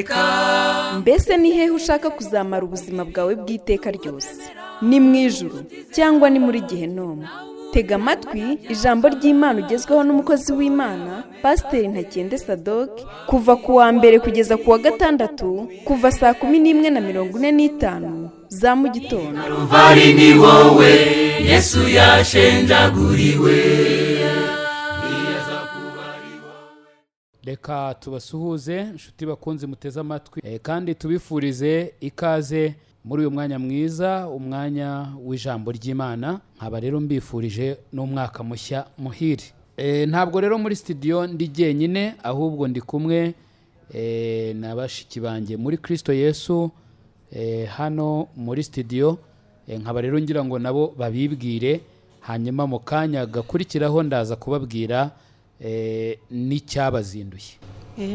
Iteka. Mbese ni hehe ushaka kuzamara ubuzima bwawe bw'iteka ryose? Ni mu ijuru cyangwa ni muri gehinomu? Tega amatwi ijambo ry'Imana ugezweho n'umukozi w'Imana, Pasiteri Ntakende Sadoke, kuva ku wa mbere kugeza ku wa gatandatu, kuva saa 11:45 za mu gitondo. Karuvari ni wowe Yesu yashenjaguriwe. Reka tubasuhuze, inshuti bakunze muteze amatwi, kandi tubifurize ikaze muri uyu mwanya mwiza, umwanya w'ijambo ry'Imana. Nkaba rero mbifurije n'umwaka mushya muhire. Ntabwo rero muri studio ndi jyenyine, ahubwo ndi kumwe na bashiki banjye muri Kristo Yesu hano muri studio. Nkaba rero ngira ngo nabo babibwire, hanyuma mu kanya gakurikiraho ndaza kubabwira n'icyabazinduye.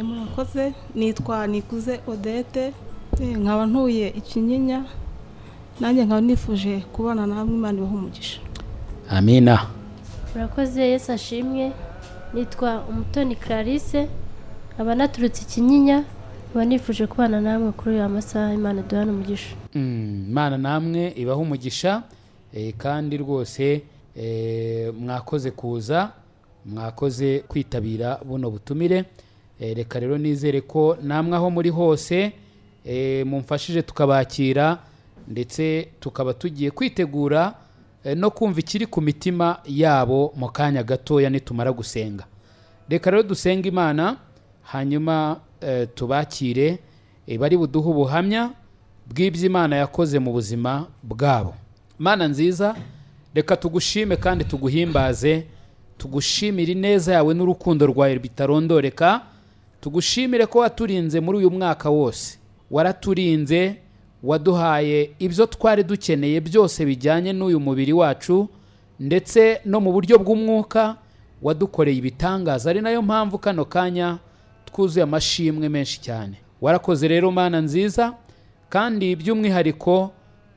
Murakoze, nitwa Nikuze Odette, nkaba ntuye Ikinyinya, nanjye nkaba nifuje kubana namwe. Imana ibahe umugisha. Amina. Murakoze, Yesu ashimwe. Nitwa Umutoni Clarisse, nkaba naturutse Ikinyinya, nkaba nifuje kubana namwe kuri uyu masaha. Imana iduhane umugisha. Imana namwe ibahe umugisha, kandi rwose mwakoze kuza, mwakoze kwitabira buno butumire. Reka rero nizere ko namwe aho muri hose mumfashije tukabakira, ndetse tukaba tugiye kwitegura no kumva ikiri ku mitima yabo mu kanya gatoya nitumara gusenga. Reka rero dusenge Imana, hanyuma tubakire, bari buduhe ubuhamya bw'ibyo Imana yakoze mu buzima bwabo. Imana nziza, reka tugushime kandi tuguhimbaze, tugushimire ineza yawe n'urukundo rwawe bitarondoreka. Tugushimire ko waturinze muri uyu mwaka wose, waraturinze, waduhaye ibyo twari dukeneye byose bijyanye n'uyu mubiri wacu, ndetse no mu buryo bw'umwuka wadukoreye ibitangaza, ari nayo mpamvu kano kanya twuzuye amashimwe menshi cyane. Warakoze rero, Mana nziza, kandi by'umwihariko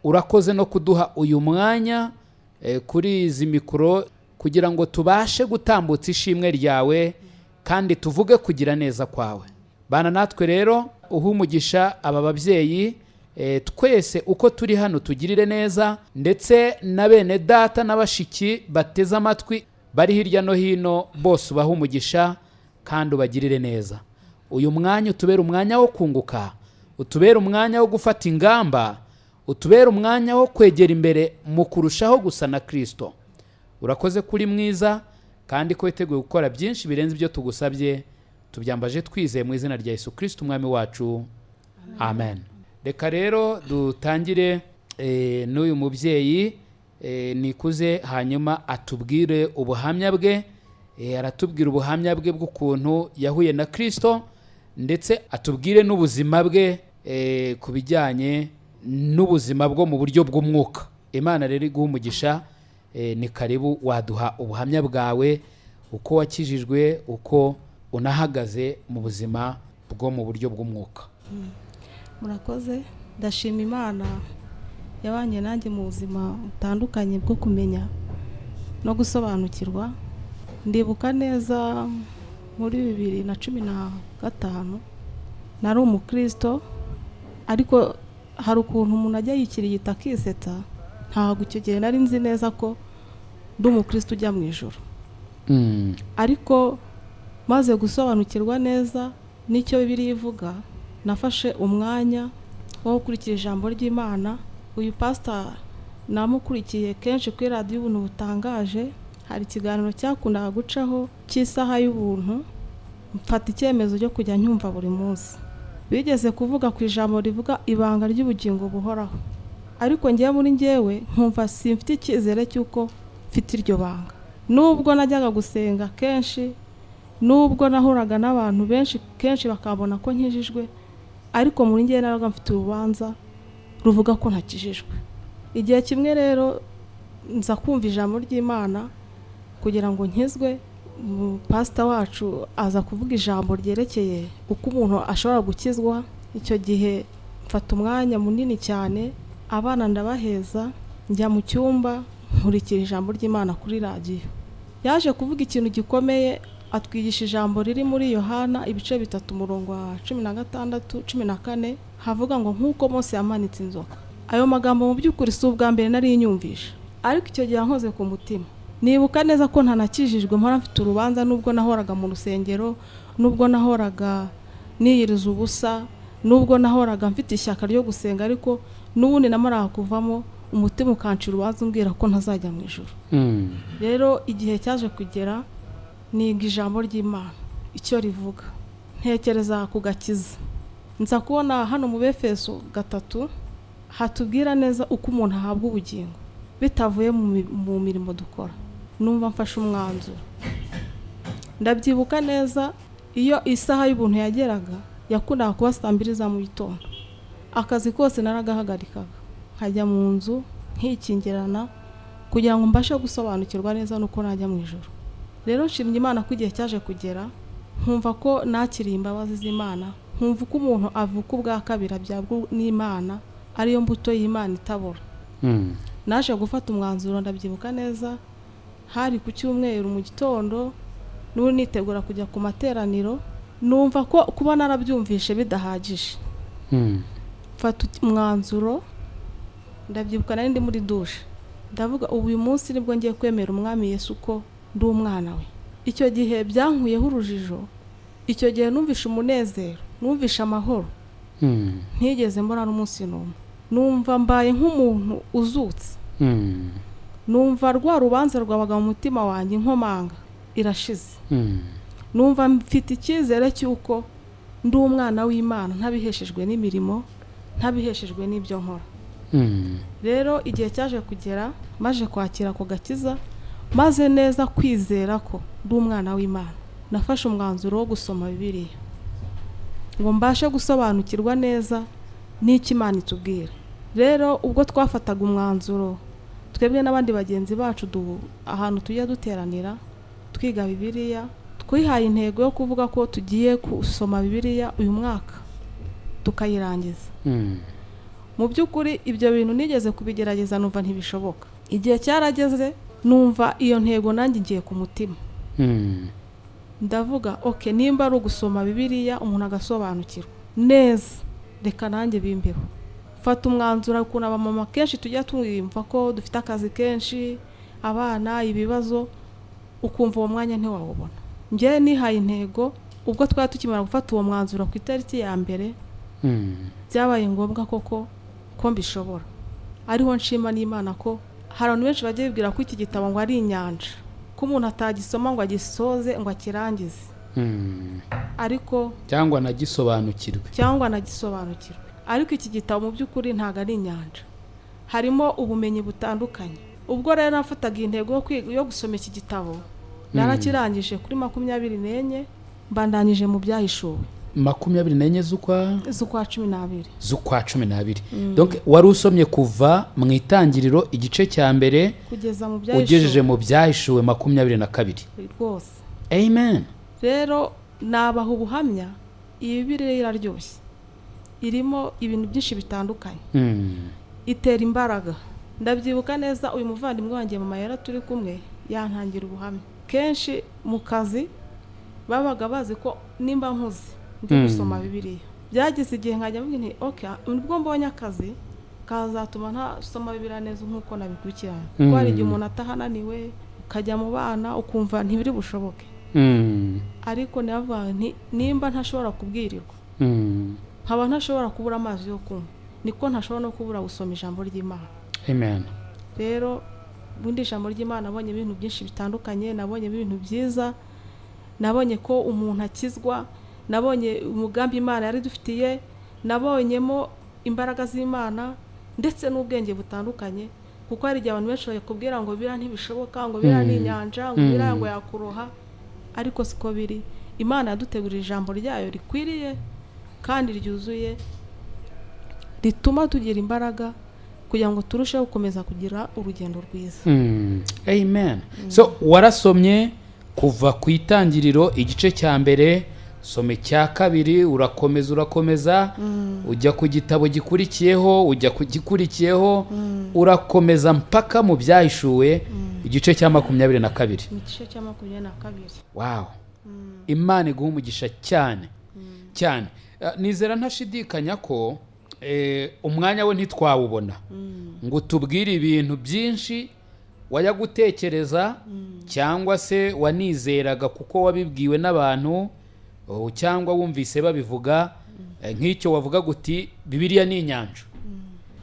urakoze no kuduha uyu mwanya kuri izi mikoro kugira ngo tubashe gutambutsa ishimwe ryawe kandi tuvuge kugira neza kwawe. Bana natwe rero, uhe umugisha aba babyeyi, twese uko turi hano tugirire neza, ndetse na bene data na bashiki bateze amatwi bari hirya no hino bose, ubahe umugisha kandi ubagirire neza. Uyu mwanya utubere umwanya wo kunguka, utubere umwanya wo gufata ingamba, utubere umwanya wo kwegera imbere mu kurushaho gusa na Kristo. Urakoze kuri mwiza kandi ko witeguye gukora byinshi birenze ibyo tugusabye. Tubyambaje twizeye mu izina rya Yesu Kristo Umwami wacu, amen. Reka rero dutangire n'uyu mubyeyi Nikuze, hanyuma atubwire ubuhamya bwe. Aratubwira ubuhamya bwe bw'ukuntu yahuye na Kristo, ndetse atubwire n'ubuzima bwe ku bijyanye n'ubuzima bwo mu buryo bw'umwuka. Imana rero iguha umugisha. Ni karibu, waduha ubuhamya bwawe, uko wakijijwe, uko unahagaze mu buzima bwo mu buryo bw'umwuka. Murakoze, ndashima Imana yabanye nanjye mu buzima butandukanye bwo kumenya no gusobanukirwa. Ndibuka neza muri 2015 nari umukristo, ariko hari ukuntu umuntu ajya yikirigita akisetsa. Ntabwo icyo gihe nari nzi neza ko ndi umukristo ujya mu ijuru, ariko maze gusobanukirwa neza n'icyo Bibiliya ivuga, nafashe umwanya wo gukurikira ijambo ry'Imana. Uyu pasita namukurikiye kenshi kuri radiyo Ubuntu Butangaje, hari ikiganiro cyakundaga gucaho cy'isaha y'ubuntu, mfata icyemezo cyo kujya nyumva buri munsi. Bigeze kuvuga ku ijambo rivuga ibanga ry'ubugingo buhoraho, ariko ngewe muri ngewe nkumva simfite icyizere cy'uko mfite iryo banga. Nubwo najyaga gusenga kenshi, nubwo nahuraga n'abantu benshi kenshi bakabona ko nkijijwe, ariko muri ngewe nabaga mfite urubanza ruvuga ko ntakijijwe. Igihe kimwe rero nza kumva ijambo ry'Imana kugira ngo nkizwe. Pasita wacu aza kuvuga ijambo ryerekeye uko umuntu ashobora gukizwa. Icyo gihe mfata umwanya munini cyane, abana ndabaheza, njya mu cyumba nkurikira ijambo ry'Imana kuri radiyo. Yaje kuvuga ikintu gikomeye, Atwigisha ijambo riri muri Yohana ibice 3 umurongo wa 16 14, havuga ngo nk'uko Mose yamanitse inzoka. Ayo magambo mu by'ukuri si ubwa mbere nari nyumvisha, ariko icyo gihe ankoze ku mutima. Nibuka neza ko ntanakijijwe, mpora mfite urubanza, nubwo nahoraga mu rusengero, nubwo nahoraga niyiriza ubusa, nubwo nahoraga mfite ishyaka ryo gusenga, ariko n'ubundi namaraga kuvamo umutima ukancira urubanza umbwira ko ntazajya mu ijuru. Rero igihe cyaje kugera niga ijambo ry'Imana icyo rivuga, ntekereza ku gakiza. Nza kubona hano mu Befeso 3 hatubwira neza uko umuntu ahabwa ubugingo bitavuye mu mirimo dukora. Numva mfashe umwanzuro. Ndabyibuka neza iyo isaha y'ubuntu yageraga, yakundaga kuba saa 2 za mu gitondo. Akazi kose naragahagarikaga, nkajya mu nzu nkikingirana kugira ngo mbashe gusobanukirwa neza nuko najya mu ijuru. Rero nshimye Imana ko igihe cyaje kugera nkumva ko nakiriye imbabazi z'Imana, nkumva uko umuntu avuka ubwa kabiri abyarwa n'Imana, ariyo mbuto y'Imana itabora. Naje gufata umwanzuro, ndabyibuka neza, hari ku cyumweru mu gitondo, n'ubu nitegura kujya ku materaniro, numva ko kuba narabyumvishe bidahagije. Mfata umwanzuro, ndabyibuka nari ndi muri dushe, ndavuga ubu uyu munsi nibwo ngiye kwemera Umwami Yesu ko ndi umwana we. Icyo gihe byankuyeho urujijo, icyo gihe numvishe umunezero, numvishe amahoro ntigeze mbona n'umunsi n'umwe. Numva mbaye nk'umuntu uzutse. Numva rwa rubanza rwabaga mu mutima wanjye inkomanga irashize. Numva mfite icyizere cy'uko ndi umwana w'Imana, ntabiheshejwe n'imirimo, ntabiheshejwe n'ibyo nkora. Rero igihe cyaje kugera maje kwakira ako gakiza, maze neza kwizera ko ndi umwana w'Imana, nafashe umwanzuro wo gusoma Bibiliya ngo mbashe gusobanukirwa neza n'icyo Imana itubwira. Rero ubwo twafataga umwanzuro twebwe n'abandi bagenzi bacu ahantu tujya duteranira twiga Bibiliya, twihaye intego yo kuvuga ko tugiye gusoma Bibiliya uyu mwaka tukayirangiza. Mu by'ukuri ibyo bintu nigeze kubigerageza numva ntibishoboka. Igihe cyarageze numva iyo ntego nanjye ngiye ku mutima. Ndavuga okay, nimba ari ugusoma Bibiliya umuntu agasobanukirwa neza, reka nanjye bimbeho. Fata umwanzuro. Ukuntu abamama kenshi tujya twumva ko dufite akazi kenshi, abana, ibibazo, ukumva uwo mwanya ntiwawubona. Njye nihaye intego, ubwo twari tukimara gufata uwo mwanzuro ku itariki ya 1, byabaye ngombwa koko ko mbishobora. Ariho nshima n'Imana ko hari abantu benshi bagiye bibwira ko iki gitabo ngo ari inyanja, ko umuntu atagisoma ngo agisoze ngo akirangize, ariko cyangwa nagisobanukirwe, Ariko iki gitabo mu by'ukuri ntago ari inyanja, harimo ubumenyi butandukanye. Ubwo rero nafataga intego yo gusoma iki gitabo, narakirangije kuri 24, mbandanyije mu Byahishuwe. 24 z'ukwa 12. Z'ukwa 12. Donc wari usomye kuva mu itangiriro igice cya 1 kugeza mu Byahishuwe, ugejeje mu Byahishuwe 22 rwose. Amen. Rero nabaha ubuhamya, iyi Bibiliya iraryoshye, irimo ibintu byinshi bitandukanye, itera imbaraga. Ndabyibuka neza uyu muvandimwe wanjye mama yara turi kumwe yantangira ubuhamya. Kenshi mu kazi babaga bazi ko nimba nkuze ndi gusoma Bibiliya. Byageze igihe nkajya mvuga nti okay, nubwo mbonye akazi kazatuma ntasoma Bibiliya neza nk'uko nabikurikirana, kuko hari igihe umuntu atahananiwe ukajya mu bana ukumva ntibiri bushoboke. Ariko navuga nti nimba ntashobora kubwirirwa, nkaba ntashobora kubura amazi yo kunywa, niko ntashobora no kubura gusoma ijambo ry'Imana. Amen. Rero ubundi ijambo ry'Imana nabonye ibintu byinshi bitandukanye, nabonye ibintu byiza, nabonye ko umuntu akizwa, nabonye umugambi Imana yari dufitiye, nabonyemo imbaraga z'Imana ndetse n'ubwenge butandukanye. Kuko hari igihe abantu benshi bakubwira ngo biriya ntibishoboka, ngo biriya ni inyanja, ngo biriya ngo yakuroha, ariko siko biri. Imana yadutegurira ijambo ryayo rikwiriye kandi ryuzuye, rituma tugira imbaraga kugira ngo turusheho gukomeza kugira urugendo rwiza. Amen. So warasomye kuva ku itangiriro igice cya 1, soma icya 2, urakomeza ujya ku gitabo gikurikiyeho, ujya ku gikurikiyeho, urakomeza mpaka mu Byahishuwe igice cya 22. Mu gice cya 22. Wow. Imana iguha umugisha cyane cyane. Nizera ntashidikanya ko umwanya we ntitwawubona ngo tubwire ibintu byinshi wajya gutekereza, cyangwa se wanizeraga kuko wabibwiwe n'abantu, cyangwa wumvise babivuga, nk'icyo wavuga guti Bibiliya ni inyanja.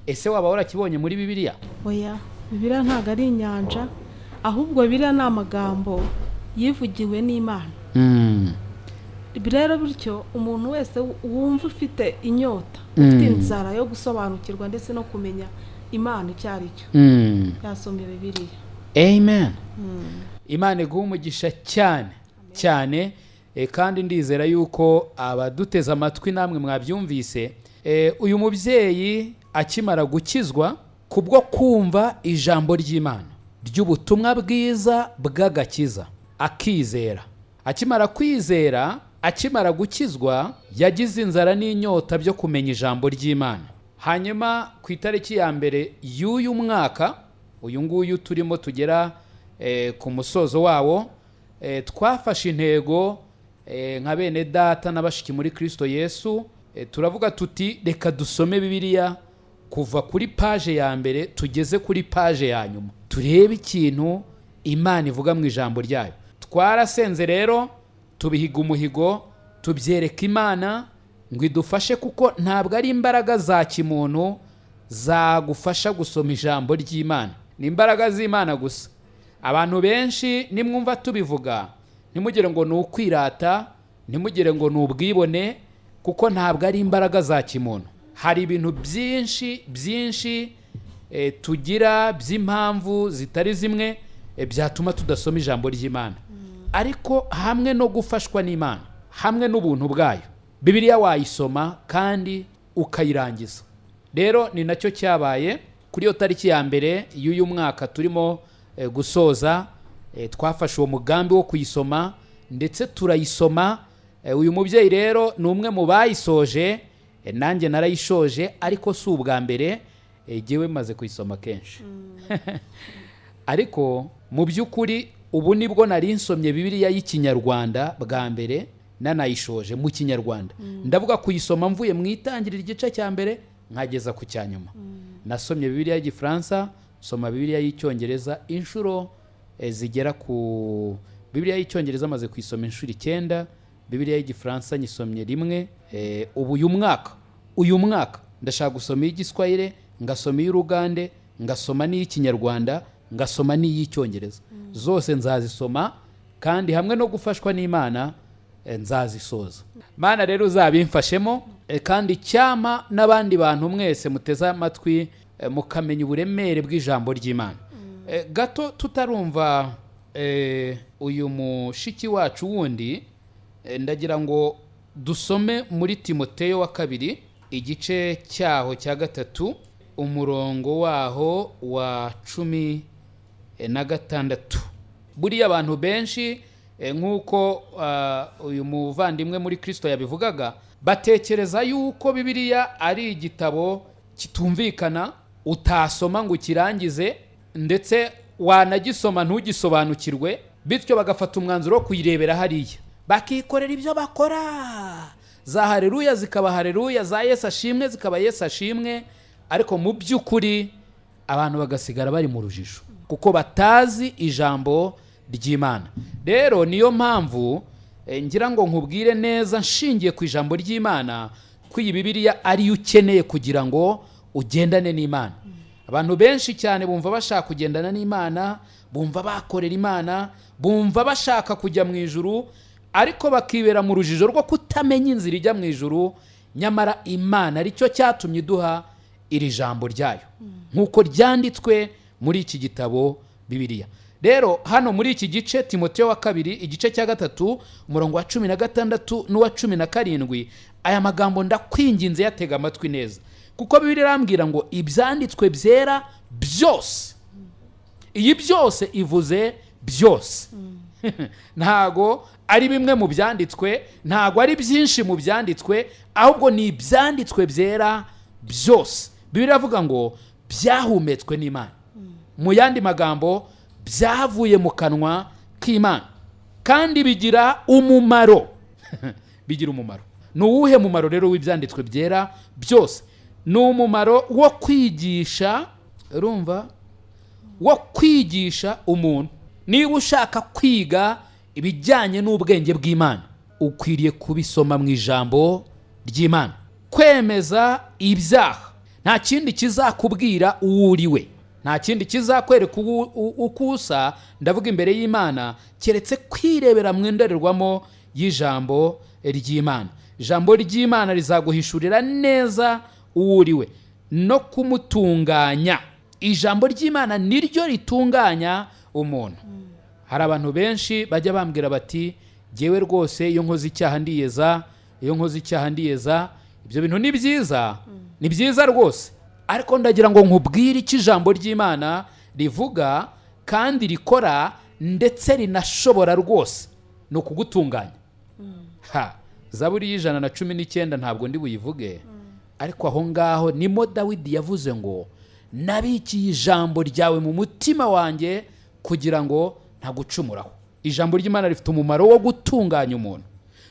Ese waba warakibonye muri Bibiliya? Oya, Bibiliya ntabwo ari inyanja, ahubwo Bibiliya ni amagambo yivugiwe n'Imana. Rero bityo umuntu wese wumva ufite inyota, ufite inzara yo gusobanukirwa ndetse no kumenya Imana icyo ari cyo, yasoma Bibiliya. Amen. Imana iguha umugisha cyane cyane. Kandi ndizera yuko abaduteze amatwi namwe mwabyumvise. Uyu mubyeyi akimara gukizwa kubwo kumva ijambo ry'Imana ry'ubutumwa bwiza bw'agakiza, akizera, akimara kwizera, akimara gukizwa, yagize inzara n'inyota byo kumenya ijambo ry'Imana. Hanyuma ku itariki ya 1 y'uyu mwaka, uyu nguyu turimo tugera ku musozo wawo, twafashe intego nka bene data na bashiki muri Kristo Yesu, turavuga tuti reka dusome Bibiliya kuva kuri paje ya 1 tugeze kuri paje ya nyuma, turebe ikintu Imana ivuga mu ijambo ryayo. Twarasenze rero, tubihiga umuhigo, tubyereka Imana ngo idufashe, kuko ntabwo ari imbaraga za kimuntu zagufasha gusoma ijambo ry'Imana, ni imbaraga z'Imana gusa. Abantu benshi nimwumva tubivuga ntimugire ngo ni ukwirata, ntimugire ngo ni ubwibone, kuko ntabwo ari imbaraga za kimuntu. Hari ibintu byinshi byinshi tugira by'impamvu zitari zimwe byatuma tudasoma ijambo ry'Imana, ariko hamwe no gufashwa n'Imana, hamwe n'ubuntu bwayo, Bibiliya wayisoma kandi ukayirangiza. Rero ni nacyo cyabaye kuri iyo tariki ya 1 y'uyu mwaka turimo gusoza. Twafashe uwo mugambi wo kuyisoma ndetse turayisoma. Uyu mubyeyi rero ni umwe mu bayisoje, nanjye narayishoje, ariko si ubwa mbere, jyewe maze kuyisoma kenshi. Ariko mu by'ukuri ubu nibwo nari nsomye Bibiliya y'Ikinyarwanda bwa mbere, nanayishoje mu Kinyarwanda. Ndavuga kuyisoma mvuye mu itangiriro igice cya 1 nkageza ku cya nyuma. Nasomye Bibiliya y'Igifaransa, nsoma Bibiliya y'Icyongereza inshuro zigera ku Bibiliya y'Icyongereza maze kuyisoma inshuro 9, Bibiliya y'Igifaransa nyisomye 1. Ubu uyu mwaka ndashaka gusoma iy'Igiswahili, ngasoma iy'Urugande, ngasoma n'iy'Ikinyarwanda, ngasoma n'iy'Icyongereza. Zose nzazisoma, kandi hamwe no gufashwa n'Imana nzazisoza. Mana rero uzabimfashemo, kandi cyama n'abandi bantu mwese muteze amatwi, mukamenya uburemere bw'ijambo ry'Imana. Gato tutarumva uyu mushiki wacu wundi, ndagira ngo dusome muri Timoteyo wa 2 igice cyaho cya 3, umurongo waho wa 16. Buriya abantu benshi nk'uko uyu muvandimwe muri Kristo yabivugaga, batekereza yuko Bibiliya ari igitabo kitumvikana, utasoma ngo ukirangize, ndetse wanagisoma ntugisobanukirwe, bityo bagafata umwanzuro wo kuyirebera hariya, bakikorera ibyo bakora, za haleluya zikaba haleluya, za Yesu ashimwe zikaba Yesu ashimwe, ariko mu by'ukuri abantu bagasigara bari mu rujijo kuko batazi ijambo ry'Imana. Rero niyo mpamvu ngira ngo nkubwire neza nshingiye ku ijambo ry'Imana ko iyi Bibiliya ariyo ukeneye kugira ngo ugendane n'Imana. Abantu benshi cyane bumva bashaka kugendana n'Imana, bumva bakorera Imana, bumva bashaka kujya mu ijuru, ariko bakibera mu rujijo rwo kutamenya inzira ijya mu ijuru. Nyamara Imana aricyo cyatumye iduha iri jambo ryayo nk'uko ryanditswe muri iki gitabo Bibiliya. Rero hano muri iki gice Timoteyo wa 2 igice cya 3 umurongo wa 16 n'uwa 17, aya magambo ndakwinginze yatega amatwi neza, kuko Bibiliya irambwira ngo ibyanditswe byera byose. Iyi byose ivuze byose. Ntago ari bimwe mu byanditswe, ntago ari byinshi mu byanditswe, ahubwo ni ibyanditswe byera byose. Bibiliya iravuga ngo byahumetswe n'Imana. Mu yandi magambo byavuye mu kanwa k'Imana. Kandi bigira umumaro. Bigira umumaro. Ni uwuhe mumaro rero w'ibyanditswe byera byose? Ni umumaro wo kwigisha, urumva, wo kwigisha umuntu. Niba ushaka kwiga ibijyanye n'ubwenge bw'Imana, ukwiriye kubisoma mu ijambo ry'Imana. Kwemeza ibyaha, nta kindi kizakubwira uwo uri we, nta kindi kizakwereka uko usa, ndavuga imbere y'Imana, keretse kwirebera mu ndorerwamo y'ijambo ry'Imana. Ijambo ry'Imana rizaguhishurira neza uwo uri we no kumutunganya. Ijambo ry'Imana niryo ritunganya umuntu. Hari abantu benshi bajya bambwira bati jyewe rwose iyo nkoze icyaha ndiyeza, iyo nkoze icyaha ndiyeza. Ibyo bintu ni byiza, ni byiza rwose, ariko ndagira ngo nkubwire icyo ijambo ry'Imana rivuga kandi rikora, ndetse rinashobora rwose ni ukugutunganya. Ha, Zaburi y'119 ntabwo ndi buyivuge, ariko aho ngaho nimo Dawidi yavuze ngo nabikiye ijambo ryawe mu mutima wanjye kugira ngo ntagucumuraho. Ijambo ry'Imana rifite umumaro wo gutunganya umuntu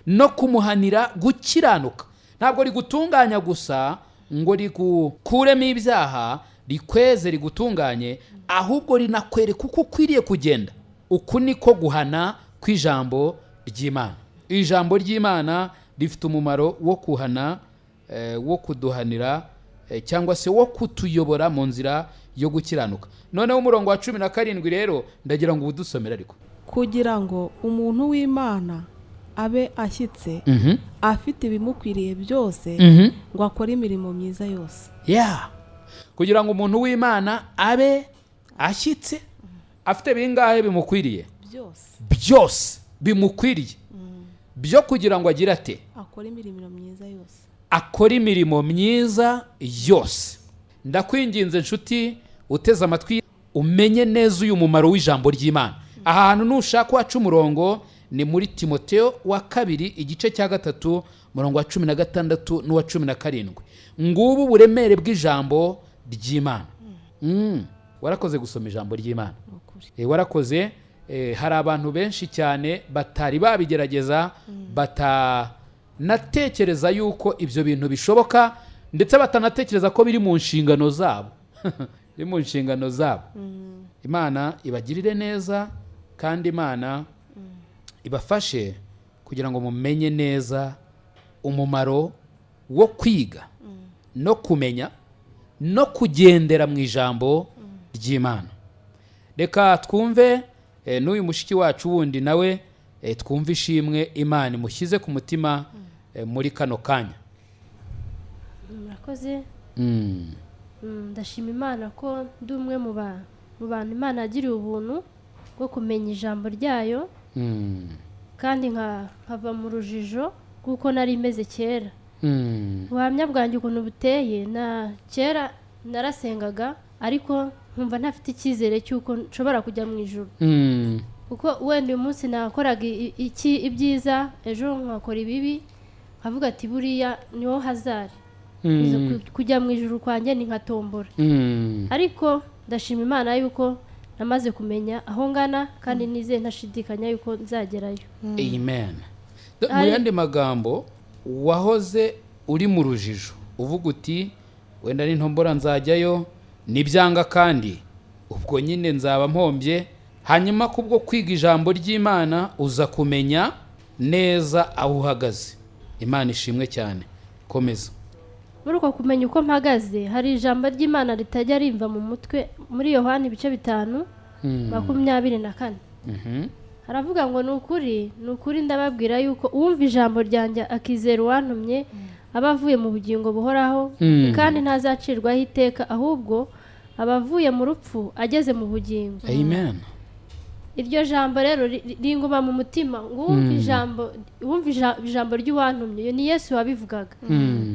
no kumuhanira gukiranuka. Ntabwo rigutunganya gusa ngo rigukuremo ibyaha, rikweze rigutunganye, ahubwo rinakwereka uko ukwiriye kugenda. Uku niko guhana kw'ijambo ry'Imana. Ijambo ry'Imana rifite umumaro wo kuhana, wo kuduhanira, cyangwa se wo kutuyobora mu nzira yo gukiranuka. Noneho umurongo wa 17 rero ndagira ngo udusomere ariko. Kugira ngo umuntu w'Imana abe ashyitse, afite ibimukwiriye byose, ngo akore imirimo myiza yose. Kugira ngo umuntu w'Imana abe ashyitse, afite bingahe bimukwiriye? Byose. Byose bimukwiriye. Byo kugira ngo agire ate? Akore imirimo myiza yose. Akora imirimo myiza yose. Ndakwinginze nshuti uteze amatwi, umenye neza uyu mumaro w'ijambo ry'Imana. Aha hantu nushaka waca umurongo ni muri Timoteo wa 2 igice cya 3 umurongo wa 16 n'uwa 17. Ngubu buremere bw'ijambo ry'Imana. Warakoze gusoma ijambo ry'Imana. Warakoze. Hari abantu benshi cyane batari babigerageza, batanatekereza yuko ibyo bintu bishoboka, ndetse batanatekereza ko biri mu nshingano zabo. Biri mu nshingano zabo. Imana ibagirire neza, kandi Imana ibafashe kugira ngo mumenye neza umumaro wo kwiga no kumenya no kugendera mu ijambo ry'Imana. Reka twumve n'uyu mushiki wacu wundi nawe, twumve ishimwe Imana imushyize ku mutima muri kano kanya. Murakoze. Ndashima Imana ko ndi umwe mu bantu Imana yagiriye ubuntu bwo kumenya ijambo ryayo, kandi nkava mu rujijo kuko nari meze kera. Ubuhamya bwanjye ukuntu buteye, na kera narasengaga ariko nkumva ntafite icyizere cy'uko nshobora kujya mu ijuru. Kuko wenda uyu munsi nakoraga iki ibyiza, ejo nkakora ibibi, nkavuga ati buriya niho hazari kujya mu ijuru kwanjye ni nkatombora. Ariko ndashima Imana yuko namaze kumenya aho ngana, kandi nizeye ntashidikanya yuko nzagerayo. Amen. Mu yandi magambo, wahoze uri mu rujijo uvuga uti wenda n'intombora nzajyayo, nibyanga kandi ubwo nyine nzaba mpombye. Hanyuma kubwo kwiga ijambo ry'Imana uza kumenya neza aho uhagaze. Imana ishimwe cyane. Komeza. Muri uko kumenya uko mpagaze, hari ijambo ry'Imana ritajya rimva mu mutwe, muri Yohana ibice 5 24. Haravuga ngo ni ukuri, ni ukuri ndababwira yuko uwumva ijambo ryanjye akizera uwantumye aba avuye mu bugingo buhoraho, kandi ntazacirwaho iteka, ahubwo aba avuye mu rupfu ageze mu bugingo. Amen. Iryo jambo rero ringuma mu mutima, ngo uwumva ijambo, uwumva ijambo ry'uwantumye, ni Yesu wabivugaga.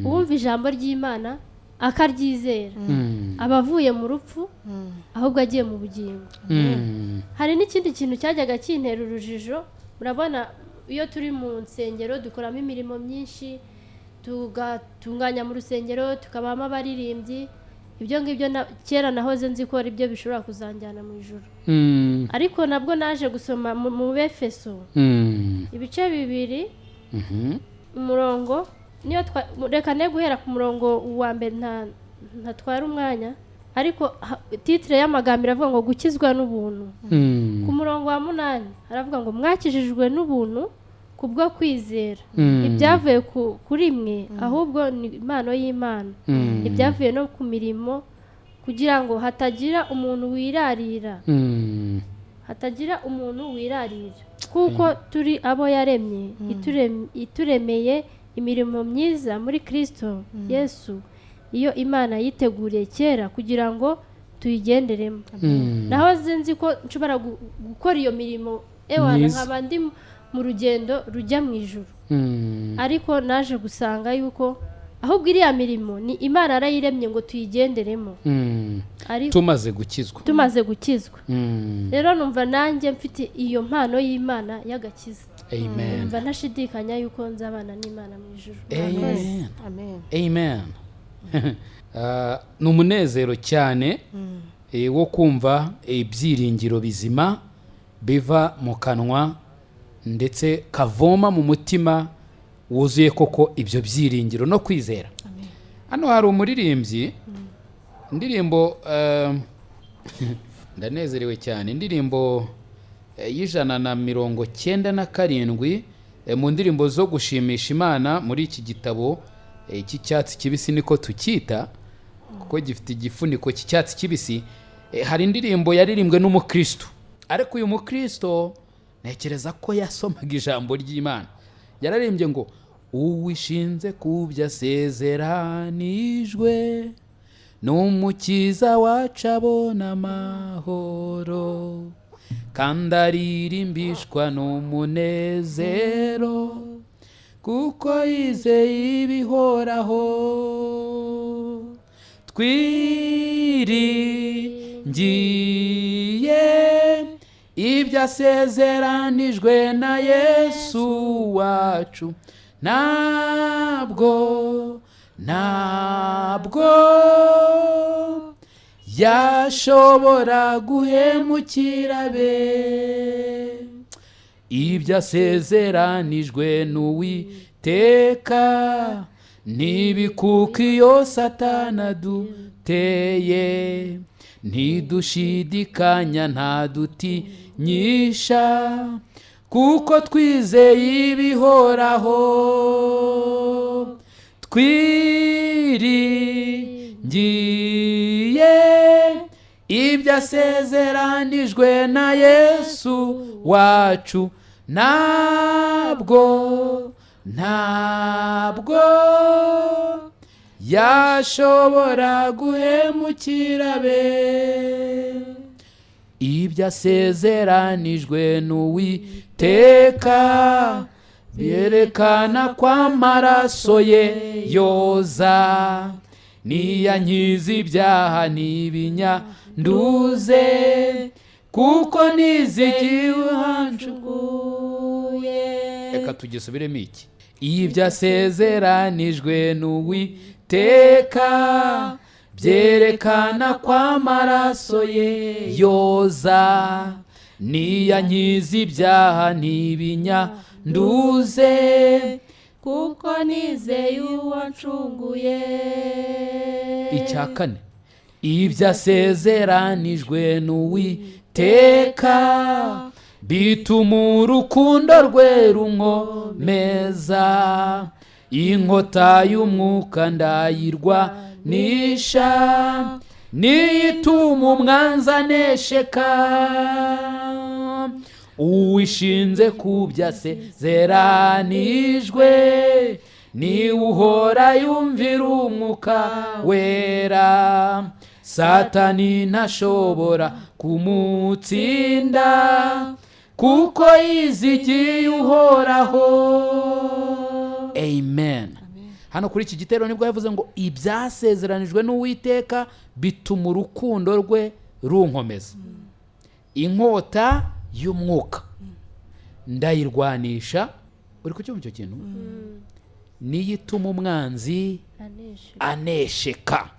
Uwumva ijambo ry'Imana akaryizera, aba avuye mu rupfu ahubwo agiye mu bugingo. Hari n'ikindi kintu cyajyaga kintera urujijo. Murabona iyo turi mu nsengero dukoramo imirimo myinshi, tugatunganya mu rusengero, tukabamo abaririmbyi. Ibyo ngibyo kera nahoze nzi ko ari byo bishobora kuzanjyana mu ijuru. Ariko nabwo naje gusoma mu Befeso ibice 2, umurongo niyo reka ne guhera ku murongo wa mbere, ntatwara umwanya, ariko titre y'amagambo iravuga ngo gukizwa n'ubuntu. Ku murongo wa 8 haravuga ngo mwakijijwe n'ubuntu kubwo kwizera, ibyavuye kuri mwe ahubwo ni impano y'Imana, ibyavuye no ku mirimo, kugira ngo hatagira umuntu wirarira, hatagira umuntu wirarira, kuko turi abo yaremye, ituremeye imirimo myiza muri Kristo Yesu, iyo Imana yiteguriye kera kugira ngo tuyigenderemo. Naho nzi ko nshobora gukora iyo mirimo, ewana nkaba ndi mu rugendo rujya mu ijuru. Ariko naje gusanga yuko ahubwo iriya mirimo ni Imana yarayiremye ngo tuyigenderemo. Ariko tumaze gukizwa. Rero numva nanjye mfite iyo mpano y'Imana y'agakiza. Amen. Numva ntashidikanya yuko nzabana n'Imana mu ijuru. Amen. Amen. Amen. Ni umunezero cyane wo kumva ibyiringiro bizima biva mu kanwa ndetse kavoma mu mutima wuzuye koko ibyo byiringiro no kwizera. Hano hari umuririmbyi, indirimbo ndanezerewe cyane, indirimbo y'197 mu ndirimbo zo gushimisha Imana muri iki gitabo cy'icyatsi kibisi, niko tukita kuko gifite igifuniko cy'icyatsi kibisi. Hari indirimbo yaririmbwe n'umukristo, ariko uyu mukristo ntekereza ko yasomaga ijambo ry'Imana. Yararimbye ngo uwishinze ku byo asezeranijwe n'umukiza wacu abona amahoro, kandi aririmbishwa n'umunezero kuko yizeye ibihoraho. Twiringiye ibyo asezeranijwe na Yesu wacu, ntabwo yashobora guhemukira be. Ibyo asezeranijwe n'Uwiteka ntibikuka iyo Satani aduteye, ntidushidikanya ntadutinyisha kuko twizeye ibihoraho. Twiringiye ibyo asezeranijwe na Yesu wacu, ntabwo yashobora guhemukira be. Ibyo asezeranijwe n'Uwiteka byerekana ko amaraso ye yoza, niyankiza ibyaha n'ibinyanduze kuko nizigiwe uhancukuye. Reka tugisubiremo iki. Ibyo asezeranijwe n'Uwiteka byerekana ko amaraso ye yoza, niyankiza ibyaha n'ibinyanduze kuko nizeye uwancunguye. Icya kane, ibyo asezeranijwe n'Uwiteka bituma urukundo rwe runkomeza, inkota y'umwuka ndayirwanisha niyituma umwanzi anesheka. Uwishinze ku byo asezeranijwe niwe uhora yumvira umwuka wera, Satani ntashobora kumutsinda kuko yizigiye Uhoraho. Amen. Hano kuri iki gitero nibwo yavuze ngo ibyasezeranijwe n'Uwiteka bituma urukundo rwe runkomeza, inkota y'umwuka ndayirwanisha. Uri kucyumva icyo kintu? Niyo ituma umwanzi anesheka.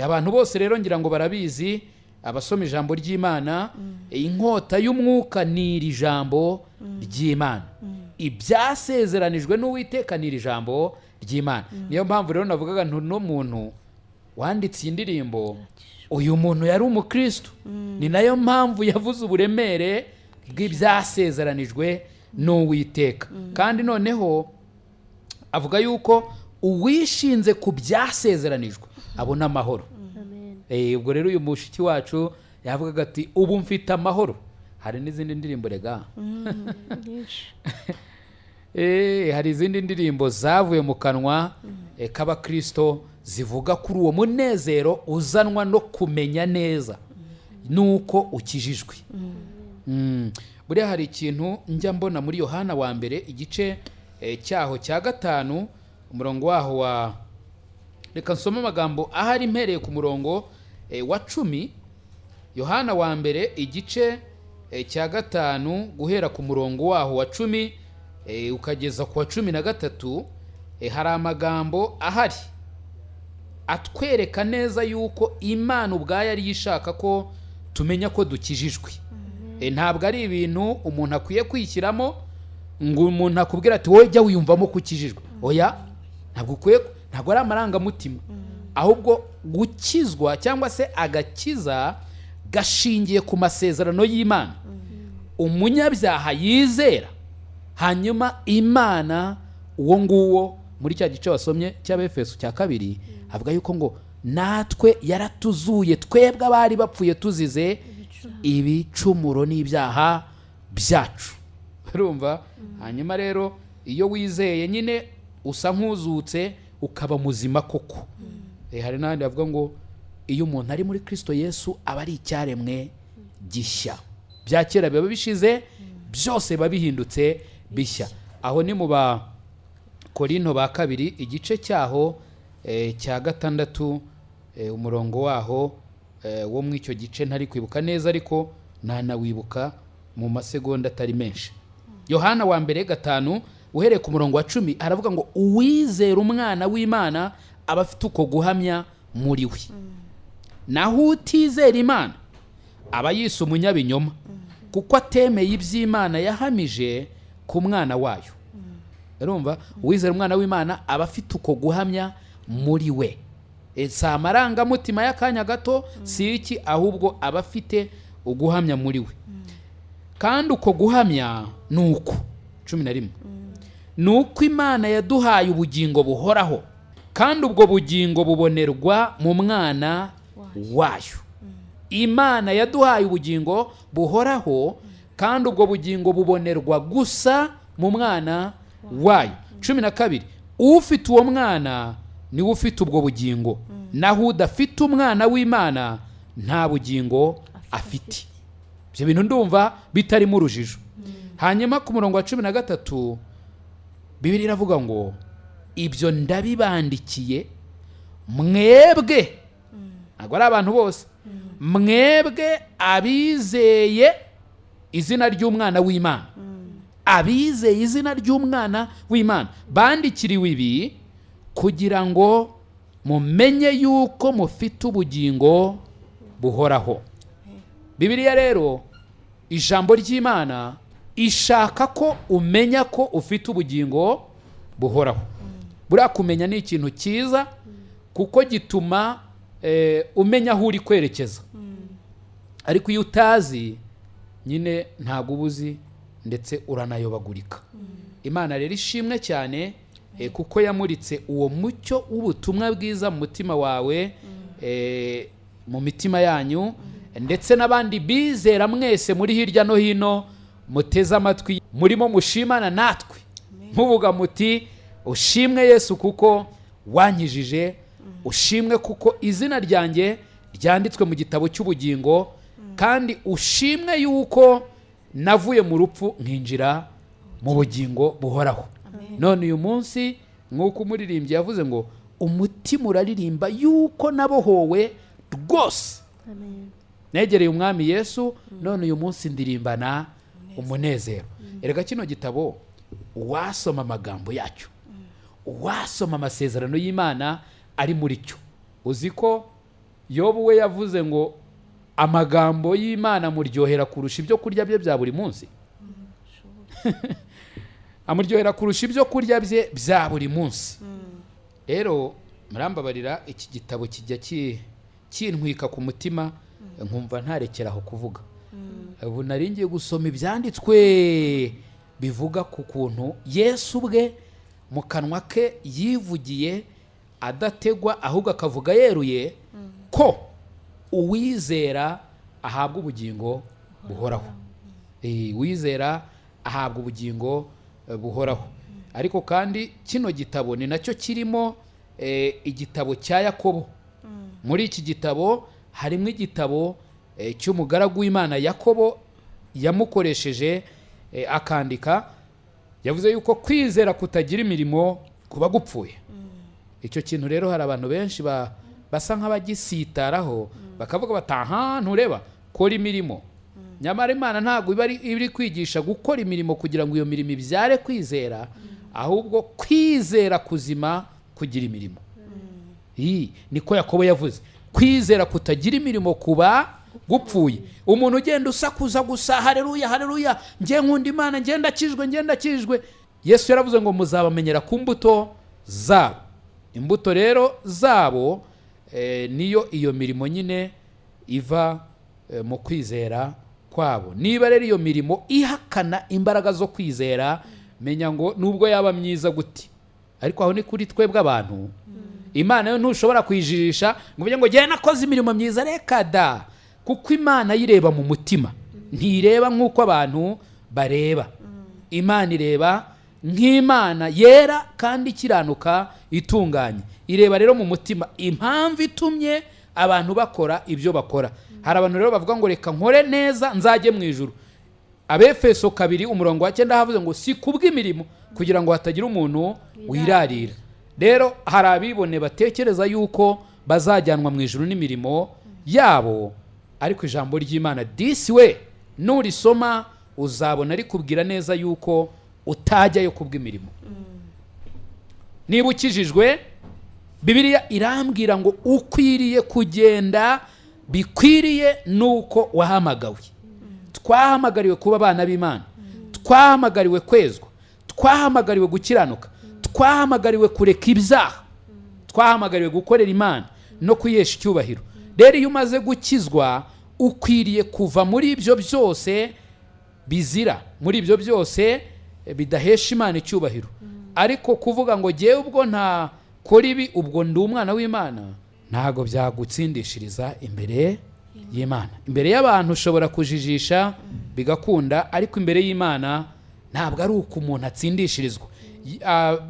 Abantu bose rero ngira ngo barabizi, abasoma ijambo ry'Imana, inkota y'umwuka ni iri jambo ry'Imana. Ibyasezeranijwe n'Uwiteka ni iri jambo ry'Imana. Niyo mpamvu rero navugaga nti uno muntu wanditse iyi ndirimbo, uyu muntu yari umukristo. Ni nayo mpamvu yavuze uburemere bw'ibyasezeranijwe n'Uwiteka. Kandi noneho avuga yuko uwishinze ku byasezeranijwe abona amahoro. Ubwo rero uyu mushiki wacu yavugaga ati ubu mfite amahoro. Hari n'izindi ndirimbo rega, hari izindi ndirimbo zavuye mu kanwa k'abakristo zivuga kuri uwo munezero uzanwa no kumenya neza nuko ukijijwe. Buriya hari ikintu njya mbona muri Yohana wa mbere igice cyaho cya 5, umurongo waho wa, reka nsome amagambo ahari mpereye ku murongo wa 10. Yohana wa mbere igice cya 5 guhera ku murongo waho wa 10 ukageza ku wa 13, hari amagambo ahari atwereka neza yuko Imana ubwayo ari ishaka ko tumenya ko dukijijwe. Ntabwo ari ibintu umuntu akwiye kwishyiramo ngo umuntu akubwira ati wowe jya wiyumvamo ko ukijijwe. Oya, ntabwo ukwiye, ntabwo ari amarangamutima. Ahubwo gukizwa cyangwa se agakiza gashingiye ku masezerano y'Imana. Umunyabyaha yizera, hanyuma Imana uwo nguwo muri cya gice wasomye cy'Abefeso cya 2 avuga yuko ngo natwe yaratuzuye twebwe abari bapfuye tuzize ibicumuro n'ibyaha byacu. Urumva? Hanyuma rero iyo wizeye nyine usa nk'uzutse ukaba muzima koko. Hari n'ahandi bavuga ngo iyo umuntu ari muri Kristo Yesu aba ari icyaremwe gishya, bya kera biba bishize, byose biba bihindutse bishya. Aho ni mu ba Korinto ba 2 igice cyaho cya 6, umurongo waho wo mu icyo gice ntari kwibuka neza, ariko nanawibuka mu masegonda atari menshi. Yohana wa mbere 5 uhereye ku murongo wa 10 aravuga ngo uwizera umwana w'Imana aba afite uko guhamya muri we, naho utizera Imana aba yise umunyabinyoma, kuko atemeye iby'Imana yahamije ku mwana wayo. Urumva, uwizera umwana w'Imana aba afite uko guhamya muri we. Si amarangamutima y'akanya gato, si iki, ahubwo aba afite uguhamya muri we. Kandi uko guhamya ni uku 11, ni uko Imana yaduhaye ubugingo buhoraho, kandi ubwo bugingo bubonerwa mu mwana wayo. Imana yaduhaye ubugingo buhoraho, kandi ubwo bugingo bubonerwa gusa mu mwana wayo. 12, ufite uwo mwana niwe ufite ubwo bugingo, naho udafite umwana w'Imana nta bugingo afite. Ibyo bintu ndumva bitarimo urujijo. Hanyuma ku murongo wa 13 Bibiliya iravuga ngo ibyo ndabibandikiye mwebwe, ntabwo ari abantu bose, mwebwe abizeye izina ry'umwana w'Imana. Abizeye izina ry'umwana w'Imana bandikiriwe ibi kugira ngo mumenye yuko mufite ubugingo buhoraho. Bibiliya rero, ijambo ry'Imana ishaka ko umenya ko ufite ubugingo buhoraho. Buriya kumenya ni ikintu cyiza kuko gituma umenya aho uri kwerekeza. Ariko iyo utazi nyine ntabwo ubuzi, ndetse uranayobagurika. Imana rero ishimwe cyane kuko yamuritse uwo mucyo w'ubutumwa bwiza mu mutima wawe, mu mitima yanyu, ndetse n'abandi bizera mwese muri hirya no hino muteze amatwi, murimo mushimana natwe muvuga muti ushimwe Yesu kuko wankijije, ushimwe kuko izina ryanjye ryanditswe mu gitabo cy'ubugingo, kandi ushimwe yuko navuye mu rupfu nkinjira mu bugingo buhoraho. None uyu munsi nk'uko umuririmbyi yavuze ngo umutima uraririmba yuko nabohowe rwose, negereye umwami Yesu, none uyu munsi ndirimbana umunezero. Erega kino gitabo wasoma amagambo yacyo Uwasoma amasezerano y'Imana ari muri cyo. Uzi ko Yobu we yavuze ngo amagambo y'Imana amuryohera kurusha ibyo kurya bye bya buri munsi. Amuryohera kurusha ibyo kurya bye bya buri munsi. Rero murambabarira, iki gitabo kijya kintwika ku mutima, nkumva ntarekeraho kuvuga. Ubu nari ngiye gusoma ibyanditswe bivuga ku kuntu Yesu ubwe mu kanwa ke yivugiye adategwa, ahubwo akavuga yeruye ko uwizera ahabwa ubugingo buhoraho. Uwizera ahabwa ubugingo buhoraho. Ariko kandi kino gitabo ni nacyo kirimo igitabo cya Yakobo. Muri iki gitabo harimo igitabo cy'umugaragu w'Imana Yakobo yamukoresheje akandika. Yavuze yuko kwizera kutagira imirimo kuba gupfuye. Icyo kintu rero hari abantu benshi basa nk'abagisitaraho, bakavuga bati aha ntureba kora imirimo. Nyamara Imana ntabwo iba iri kwigisha gukora imirimo kugira ngo iyo mirimo ibyare kwizera, ahubwo kwizera kuzima kugira imirimo. Niko Yakobo yavuze, kwizera kutagira imirimo kuba gupfuye. Umuntu ugenda usakuza gusa haleluya haleluya, nge nkunda Imana, nge ndakijwe, nge ndakijwe. Yesu yaravuze ngo muzabamenyera ku mbuto zabo. Imbuto rero zabo niyo iyo mirimo nyine iva mu kwizera kwabo. Niba rero iyo mirimo ihakana imbaraga zo kwizera, menya ngo nubwo yaba myiza guti, ariko aho ni kuri twebwe abantu. Imana yo ntushobora kwijirisha ngo uvuge ngo jye nakoze imirimo myiza, reka da, kuko Imana yireba mu mutima, ntireba nk'uko abantu bareba. Imana ireba nk'Imana yera kandi ikiranuka itunganye. Ireba rero mu mutima impamvu itumye abantu bakora ibyo bakora. Hari abantu rero bavuga ngo reka nkore neza nzajye mu ijuru. Abefeso 2 umurongo wa 9 havuze ngo si kubw'imirimo kugira ngo hatagira umuntu wirarira. Rero hari abibone batekereza yuko bazajyanwa mu ijuru n'imirimo yabo, ariko ijambo ry'Imana disi we nurisoma uzabona rikubwira neza yuko utajyayo kubw'imirimo. Niba ukijijwe, Bibiliya irambwira ngo ukwiriye kugenda bikwiriye nuko wahamagawe. Twahamagariwe kuba abana b'Imana, twahamagariwe kwezwa, twahamagariwe gukiranuka, twahamagariwe kureka ibyaha, twahamagariwe gukorera Imana no kuyesha icyubahiro. Rero iyo umaze gukizwa ukwiriye kuva muri ibyo byose bizira, muri ibyo byose bidahesha Imana icyubahiro. Ariko kuvuga ngo jyewe ubwo nta kora ibi ubwo ndi umwana w'Imana, ntago byagutsindishiriza imbere y'Imana. Imbere y'abantu ushobora kujijisha bigakunda, ariko imbere y'Imana ntabwo ari uko umuntu atsindishirizwa.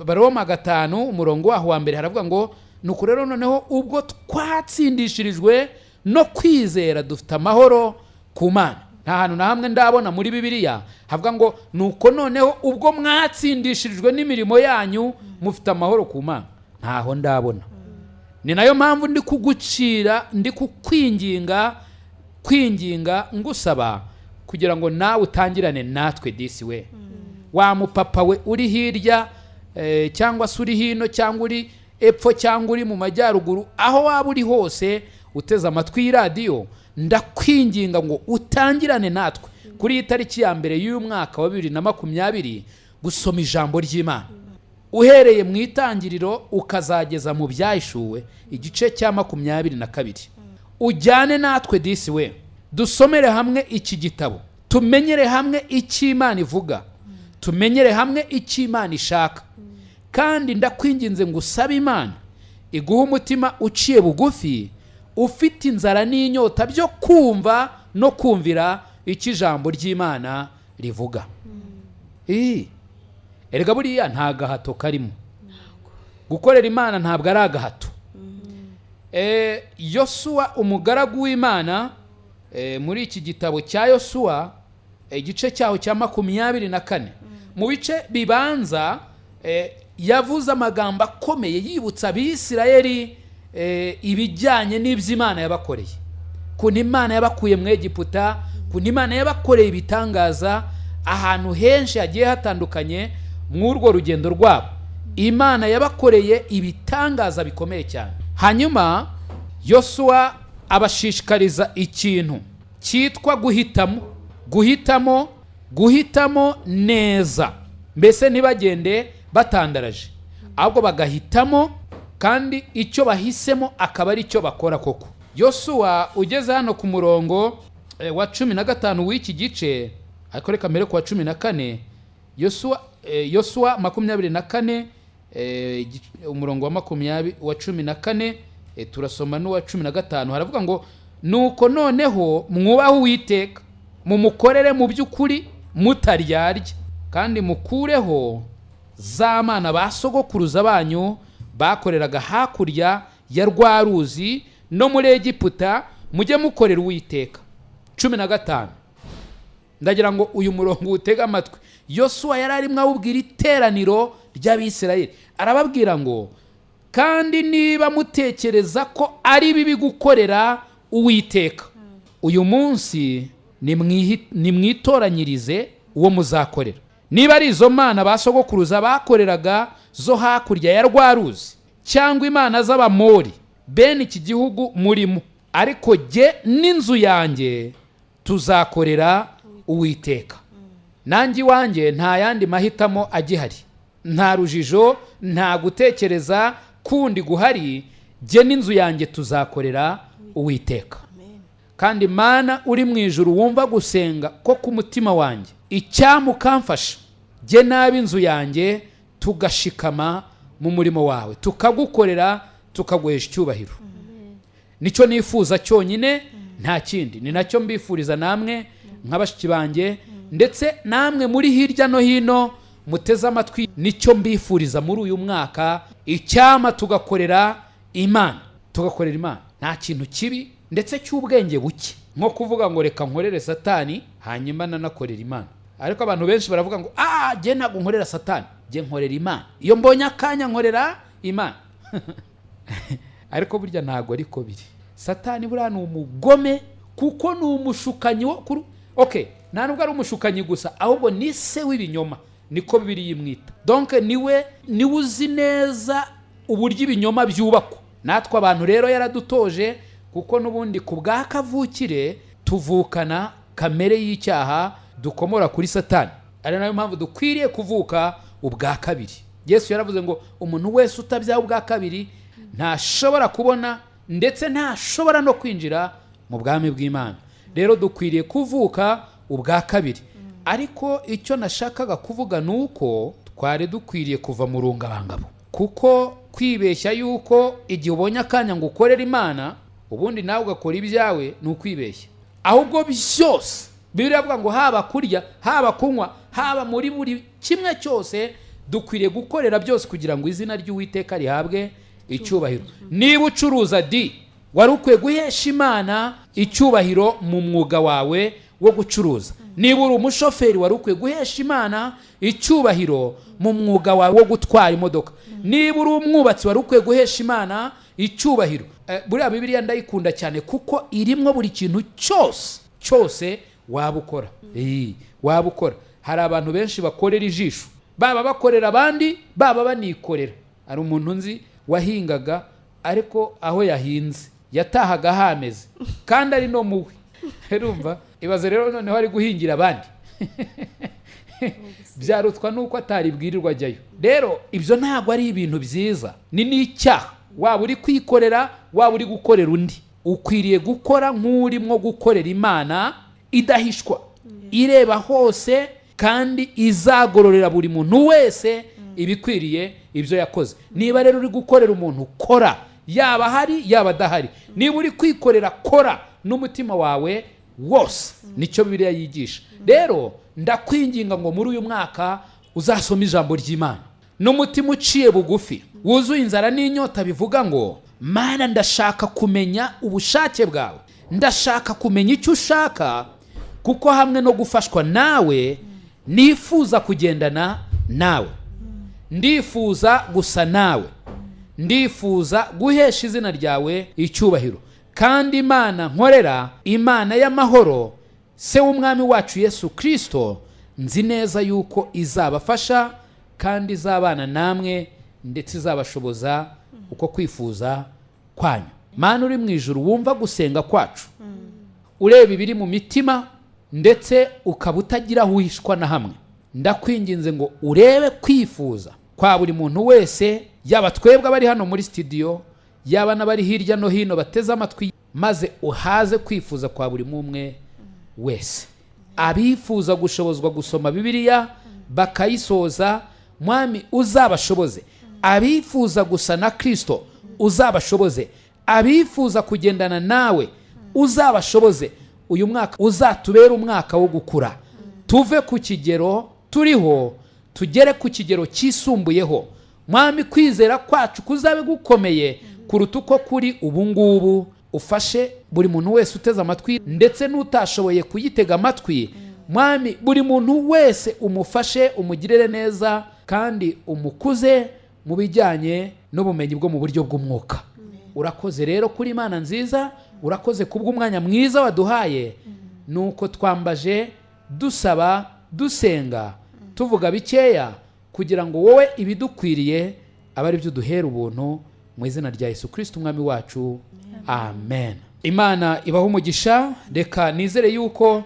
Baroma 5 umurongo waho wa mbere haravuga ngo nuko rero noneho ubwo twatsindishirijwe no kwizera dufite amahoro ku Mana. Nta hantu na hamwe ndabona muri Bibiliya havuga ngo nuko noneho ubwo mwatsindishirijwe n'imirimo yanyu mufite amahoro ku Mana. Ntaho ndabona. Ni nayo mpamvu ndi kugucira, ndi kukwinginga, kwinginga ngusaba kugira ngo nawe utangirane natwe disi we. Wa mupapa we uri hirya cyangwa se uri hino cyangwa uri epfo cyangwa uri mu majyaruguru, aho waba uri hose uteze amatwi y'iradiyo, ndakwinginga ngo utangirane natwe kuri iyi tariki ya mbere y'uyu mwaka wa 2020 gusoma ijambo ry'Imana uhereye mu itangiriro ukazageza mu byahishuwe igice cya 22. Ujyane natwe disi we, dusomere hamwe iki gitabo, tumenyere hamwe icyo Imana ivuga, tumenyere hamwe icyo Imana ishaka. Kandi ndakwinginze ngo usabe Imana iguhe umutima uciye bugufi, ufite inzara n'inyota byo kumva no kumvira icyo ijambo ry'Imana rivuga. Erega buriya nta gahato karimo. Gukorera Imana ntabwo ari agahato. Yosuwa umugaragu w'Imana, muri iki gitabo cya Yosuwa igice cyaho cya 24 mu bice bibanza, yavuze amagambo akomeye yibutsa Abisirayeli ibijyanye n'iby'Imana yabakoreye, kuntu Imana yabakuye mu Egiputa, kuntu Imana yabakoreye ibitangaza ahantu henshi hagiye hatandukanye mw'urwo rugendo rwabo. Imana yabakoreye ibitangaza bikomeye cyane. Hanyuma Yosuwa abashishikariza ikintu cyitwa guhitamo, guhitamo, guhitamo neza. Mbese ntibagende batandaraje, ahubwo bagahitamo, kandi icyo bahisemo akaba ari cyo bakora koko. Yosuwa ugeze hano ku murongo wa 15 w'iki gice, ariko reka mbere ku wa 14, Yosuwa 24, umurongo wa 14, turasoma n'uwa 15, haravuga ngo: nuko noneho mwubahe Uwiteka, mumukorere mu by'ukuri mutaryarya, kandi mukureho za mana ba sogokuruza banyu bakoreraga hakurya ya rwa ruzi no muri Egiputa, mujye mukorera Uwiteka. 15, ndagira ngo uyu murongo utege amatwi. Yosuwa yari arimo awubwira iteraniro ry'Abisirayeli, arababwira ngo: kandi niba mutekereza ko ari bibi gukorera Uwiteka, uyu munsi nimwitoranyirize uwo muzakorera. Niba ari izo mana ba sogokuruza bakoreraga zo hakurya ya rwa ruzi, cyangwa imana z'Abamori bene iki gihugu murimo, ariko jye n'inzu yanjye tuzakorera Uwiteka. Nanjye iwanjye nta yandi mahitamo agihari, nta rujijo, nta gutekereza kundi guhari, jye n'inzu yanjye tuzakorera Uwiteka. Kandi Mana uri mu ijuru wumva gusenga ko ku mutima wanjye, icyamukamfasha jye n'ab'inzu yanjye tugashikama mu murimo wawe, tukagukorera, tukaguhesha icyubahiro. Nicyo nifuza cyonyine, nta kindi. Ni nacyo mbifuriza namwe nka bashiki banjye, ndetse namwe muri hirya no hino muteze amatwi, nicyo mbifuriza muri uyu mwaka, icyama tugakorera Imana, tugakorera Imana. Nta kintu kibi ndetse cy'ubwenge buke nko kuvuga ngo reka nkorere Satani hanyuma nanakorera Imana. Ariko abantu benshi baravuga ngo jye ntabwo nkorera Satani, jye nkorera Imana, iyo mbonye akanya nkorera Imana. Ariko burya ntabwo ariko biri. Satani buriya ni umugome, kuko ni umushukanyi wo kuri okay, nta nubwo ari umushukanyi gusa, ahubwo ni se w'ibinyoma, niko Bibiliya imwita. Donc niwe uzi neza uburyo ibinyoma byubakwa. Natwe abantu rero yaradutoje, kuko n'ubundi ku bwa kavukire tuvukana kamere y'icyaha dukomora kuri Satani. Ari nayo mpamvu dukwiriye kuvuka ubwa kabiri. Yesu yaravuze ngo umuntu wese utabyawe ubwa kabiri ntashobora kubona, ndetse ntashobora no kwinjira mu bwami bw'Imana. Rero dukwiriye kuvuka ubwa kabiri. Ariko icyo nashakaga kuvuga nuko twari dukwiriye kuva mu rungabangabo, kuko kwibeshya yuko igihe ubonye akanya ngo ukorere Imana ubundi nawe ugakora ibyawe ni ukwibeshya. Ahubwo byose Bibiliya ivuga ngo haba kurya, haba kunywa, haba muri buri kimwe cyose dukwiriye gukorera byose kugira ngo izina ry'Uwiteka rihabwe icyubahiro. Niba ucuruza wari ukwiye guhesha Imana icyubahiro mu mwuga wawe wo gucuruza. Niba uri umushoferi wari ukwiye guhesha Imana icyubahiro mu mwuga wawe wo gutwara imodoka. Niba uri umwubatsi wari ukwiye guhesha Imana icyubahiro. Buriya Bibiliya ndayikunda cyane kuko irimwo buri kintu cyose cyose waba ukora. Waba ukora. Hari abantu benshi bakorera ijisho, baba bakorera abandi, baba banikorera. Hari umuntu nzi wahingaga, ariko aho yahinze yatahaga hameze kandi ari no muwe. Urumva, ibaze rero noneho ari guhingira abandi. Byarutwa nuko ataribwirirwa ajyayo. Rero ibyo ntabwo ari ibintu byiza, ni n'icyaha. Waba uri kwikorera, waba uri gukorera undi, ukwiriye gukora nk'urimo gukorera Imana idahishwa, ireba hose, kandi izagororera buri muntu wese ibikwiriye ibyo yakoze. Niba rero uri gukorera umuntu, kora, yaba ahari yaba adahari. Niba uri kwikorera, kora n'umutima wawe wose. Nicyo Bibiliya yigisha. Rero ndakwinginga ngo muri uyu mwaka uzasome ijambo ry'Imana n'umutima uciye bugufi, wuzuye inzara n'inyota, bivuga ngo Mana ndashaka kumenya ubushake bwawe, ndashaka kumenya icyo ushaka, kuko hamwe no gufashwa nawe nifuza kugendana nawe, ndifuza gusa nawe, ndifuza guhesha izina ryawe icyubahiro. Kandi Imana nkorera, Imana y'amahoro, se w'umwami wacu Yesu Kristo, nzi neza yuko izabafasha kandi izabana namwe, ndetse izabashoboza uko kwifuza kwanyu. Mana uri mu ijuru, wumva gusenga kwacu, ureba ibiri mu mitima, ndetse ukaba utagira aho uhishwa na hamwe, ndakwinginze ngo urebe kwifuza kwa buri muntu wese, yaba twebwe abari hano muri studio, yaba n'abari hirya no hino bateze amatwi, maze uhaze kwifuza kwa buri mumwe wese. Abifuza gushobozwa gusoma Bibiliya bakayisoza, Mwami uzabashoboze. Abifuza gusa na Kristo uzabashoboze. Abifuza kugendana nawe uzabashoboze. Uyu mwaka uzatubere umwaka wo gukura, tuve ku kigero turiho tugere ku kigero cyisumbuyeho. Mwami, kwizera kwacu kuzabe gukomeye kuruta uko kuri ubu ngubu. Ufashe buri muntu wese uteze amatwi ndetse n'utashoboye kuyitega amatwi. Mwami, buri muntu wese umufashe, umugirire neza kandi umukuze mu bijyanye n'ubumenyi bwo mu buryo bw'umwuka. Urakoze rero kuri Imana nziza, urakoze kubw'umwanya mwiza waduhaye. Nuko twambaje dusaba, dusenga, tuvuga bikeya kugira ngo wowe ibidukwiriye abe ari byo uduhera ubuntu, mu izina rya Yesu Kristo umwami wacu, amen. Imana ibahe umugisha. Reka nizere yuko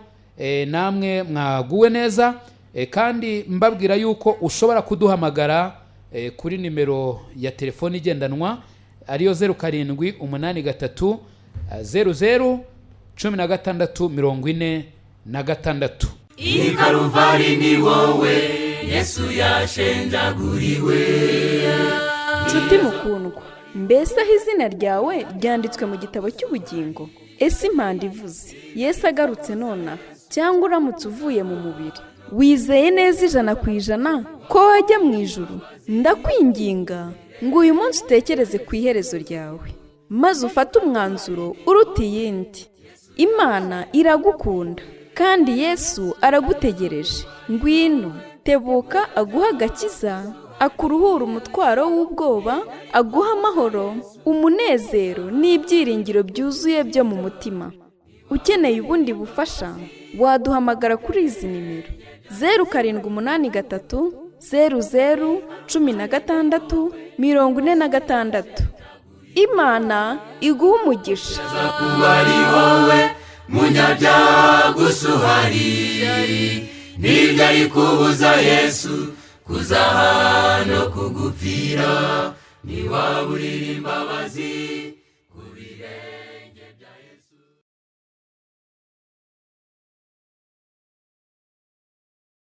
namwe mwaguwe neza, kandi mbabwira yuko ushobora kuduhamagara kuri nimero ya telefoni igendanwa, ariyo 0783 00 16 46. I Karuvari ni wowe Yesu yashenjaguriwe. Nshuti mukundwa, mbese aho izina ryawe ryanditswe mu gitabo cy'ubugingo? Ese impanda ivuze Yesu agarutse nonaha, cyangwa uramutse uvuye mu mubiri, wizeye neza 100% ko wajya mu ijuru? Ndakwinginga ngo uyu munsi utekereze ku iherezo ryawe, maze ufate umwanzuro uruta iyindi. Imana iragukunda kandi Yesu aragutegereje. Ngwino, tebuka aguha agakiza, akuruhura umutwaro w'ubwoba, aguha amahoro, umunezero n'ibyiringiro byuzuye byo mu mutima. Ukeneye ubundi bufasha, waduhamagara kuri izi nimero: 0783 00 16 46. Imana iguha umugisha. Kuba ari wowe munyabyaha gusa uhari, nibyo ari kubuza Yesu kuzaha no kugupfira, ntiwaburira imbabazi.